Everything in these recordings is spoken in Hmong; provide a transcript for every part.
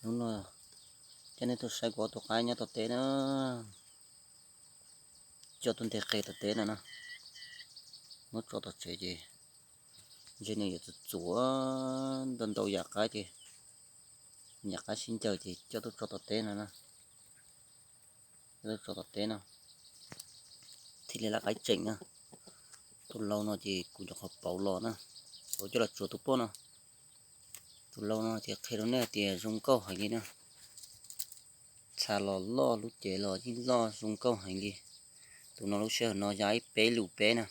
Hnub no coj nej tuaj saib kuv ob tug qaib nyob tom teb na, coj tuaj nteg qe tom teb no na. Muab tso tom tsev ces ntshe nws yuav txuas txuas ntau ntau yam qaib ces, yam qaib sib ncaws ces coj tuaj tso tom teb no na. Coj tuaj tso tom teb no thiaj li laj qaib tseem na. Tus lau no ces kuv nyuam qhuav pauv los na, pauv coj los tsuav tus poj no. Tus lau no ces qhia rau nej hais tias zoo nkauj heev li na. Txha los loj, lub cev los yeej loj zoo nkauj heev li. Tus no lub sij hawm no ya ib peb lus peb na,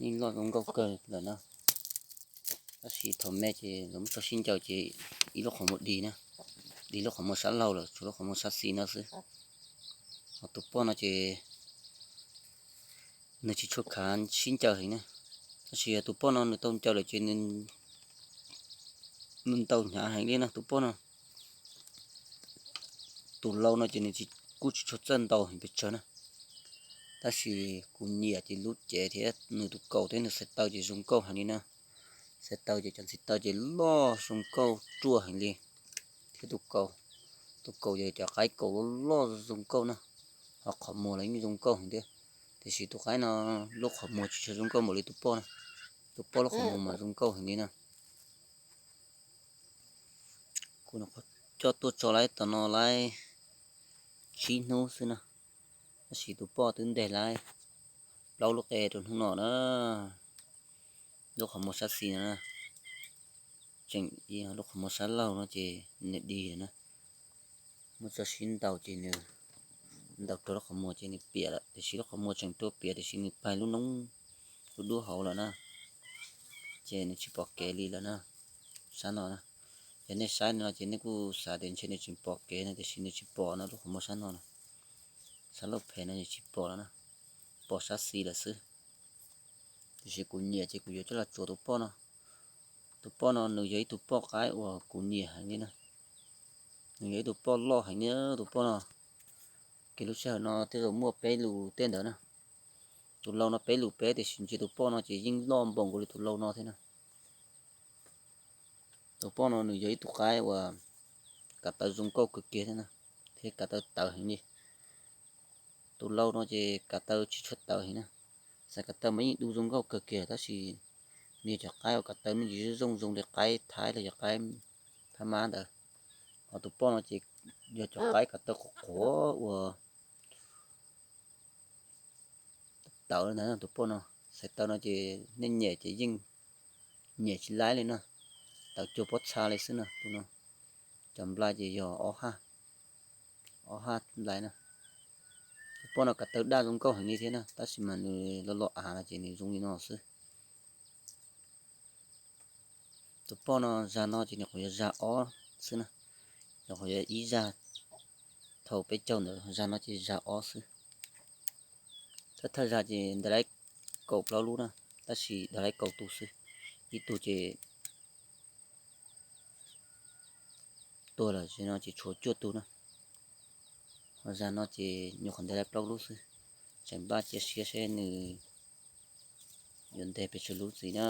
yeej loj zoo nkauj kawg lawm na. Tab sis thaum me ces lawv muab tso sib ncaws ces ib lub qhov muag dig na, dig lub qhov muag sab laug lawm, tshuav lub qhov muag sab xis no xwb. Ho tus poj no ces nws tsis tshua khav sib ncaws heev na, tab sis yog tus poj no nws tau ncaws lawm ces nws ntau hnyav heev li na tus poj no. Tus lau no ces nws kuj tsis tshua txawj ntau heev pes tsawg na, tab sis kuv nyiam ces lub cev thiab nws tus kaus thiab nws xaiv taw ces zoo nkauj heev li na. Xaiv taw ces cov ntxhais taw ces loj zoo nkauj ruaj heev li, thiab tus kaus, tus kaus ces cov qaib kaus loj loj zoo nkauj na. Ho qhov muag los yeej zoo nkauj heev thiab, tiam sis tus qaib no lub qhov muag tsis tshua zoo nkauj npaum li tus poj na. Tus poj lub qhov muag mas zoo nkauj heev li na. Kuv coj tuaj tso laib tom no laib tsib hnub xwb na, tab sis tus poj twb nteg laib plaub lub qe rau hnub no na. Lub qhov muag sab xis no na, tseem ib lub qhov muag sab laug no ces nws dig lawm na. Muab tso sib ntaus ces nws ntaus raug lub qhov muag ces nws piam lawm, tiam sis lub qhov muag tseem tuaj piam tiam sis nws pais lub noob lub dub hauv lawm na, ces nws tsis pom kev li lawm na. Sab no na, yog nej saib no ces nej kuj xav tias ntshe nws tseem pom kev no tiam sis nws tsis pom no, lub qhov muag sab no na, sab laug phem no nws tsis pom lawm na, pom sab xis lawm xwb. Tiam sis kuv nyiam ces kuv yuav coj los tsuav tus poj no. Tus poj no nws yog ib tug poj qaib uas kuv nyiam heev li na. Nws yog ib tug poj loj heev li tus poj no. Kev lub sij hawm no tej zaum muaj peb lus tej ntawd na. Tus lau no peb lus peb tiam sis ntshe tus poj no ces yeej loj npaum nkaus li tus lau no thiab na. Tus poj no nws yog ib tug qaib uas kav taw zoo nkauj kawg kiag thiab na, thiab kav taw tawv heev li. Tus lau no ces kav taw tsis tshua tawv heev na, xav kav taw mas yeej du zoo nkauj kawg kiag tab sis nws yog cov qaib uas kav taw me ntsis zoo zoo li qaib Thaib los yog qaib Phab Mab ntawd. Ho tus poj no ces yog cov qaib kav taw qhuav qhuav uas tawv ntawd. Tus poj no xaiv taw no ces nej nyem ces yeej nyem tsis laib li na, tawv cuag pob txha li xwb na. Tus no cov nplai ces yog ob haj, ob haj nplai na. Tus poj no kav taw daj zoo nkauj heev li thiab na, tab sis mas nws lo lo av no ces nws zoo li no xwb. Tus poj no zag no ces nws qhuav yog zag ob xwb na, nws qhuav yog ib zag thaum peb caug ntawd, zag no ces zag ob xwb. Thawj thawj zag ces ntes laib kaum plaub lub na, tab sis ntes laib kaum tus xwb, ib tug ces tuag lawm, zag no ces tshuav cuaj tus na. Ho zag no ces nyuam qhuav ntes laib plaub lub xwb, tseem npaj cia siab seb nws yuav nteg pes tsawg lub ntxiv na.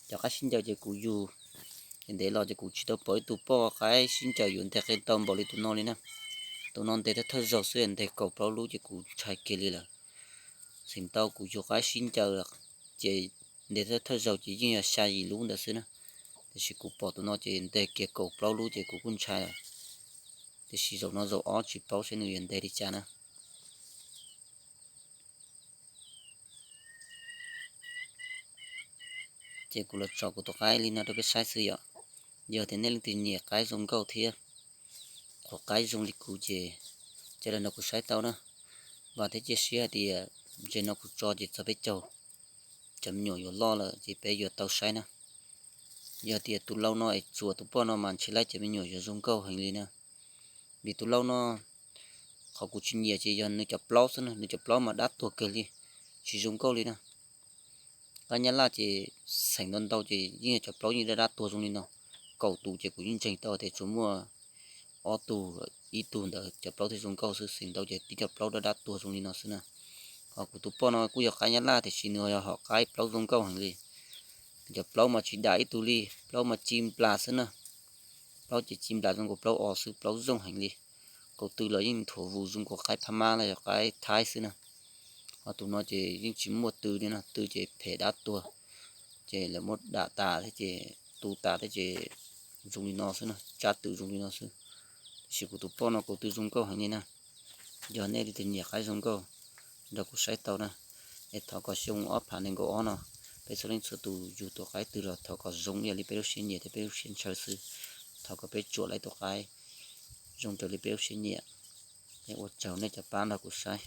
Cov qaib sib ncaws ces kuv yug ntev los ces kuv tsis tau pom ib tug poj qaib sib ncaws yuav nteg qe ntau npaum li tus no li na. Tus no nteg thawj thawj zaug xwb nteg kaum plaub lub ces kuv ntshai kiag li lawm. Txheem ntau kuv yug qaib sib ncaws ces nteg thawj thawj zaug ces yeej yog xya yim lub ntawd xwb na, tiam sis kuv pom tus no ces nteg kiag kaum plaub lub ces kuv kuj ntshai lawm. Tiam sis zaum no zaum ob tsis paub seb nws yuav nteg li cas na. Ces kuv los tso kuv tus qaib li no rau peb saib xwb yom. Yog tias nej leej twg nyiam qaib zoo nkauj thiab qhuas qaib zoo li kuv ces cia li nrog kuv saib tau na. Vam thiab cia siab hais tias ntses no kuv tso ces txog peb caug, cov me nyuam yuav loj lawm ces peb yuav tau saib na. Yog tias tus lau no es tsuam tus poj no mas ntshe laib cov me nyuam yuav zoo nkauj heev li na. Vim tus lau no qhov kuv tsis nyiam ces yog nws cov plaub xwb na, nws cov plaub mas dab tuag kawg li, tsis zoo nkauj li na. Qaib nyab laj ces xeem ntau ntau ces yeej yog cov plaub yeej dab dab tuag zoo li no. Kaum tus ces kuv yeej ntseeg tau tias tsuas muaj ob tug, ib tug ntawd cov plaub thiaj zoo nkauj xwb, xeem ntau ces tib cov plaub dab dab tuag zoo li no xwb na. Ho kuv tus poj no kuj yog qaib nyab laj tiam sis nws yog hom qaib plaub zoo nkauj heev li. Nws cov plaub mas tsis dam ib tug li, plaub mas ci nplas xwb na. Plaub ces ci nplas zoo nkaus plaub os xwb, plaub zoo heev li. Kaus tw los yeej nthuav vus zoo nkaus qaib Phab Mab los yog qaib Thaib xwb na. Ho tus no ces yeej tsis muaj tw li no, tw ces phem dab tuag. Ces lawv muab dam tas thiab ces tu tas thiab ces zoo li no xwb na, tsab tw zoo li no xwb. Tiam sis kuv tus poj no kaus tw zoo nkauj heev li na. Yog nej leej twg nyiam qaib zoo nkauj, nrog kuv saib tau na. Es thov kom xyoo ob phav nees nkaum ob no, peb txhua leej txhua tus yug tus qaib twg los thov kom zoo ib yam li peb lub siab nyiam thiab peb lub siab ntshaw xwb. Thov kom peb tsuam lawv tus qaib zoo raws li peb lub siab nyiam. Es ua tsaug nej cov pab nrog kuv saib.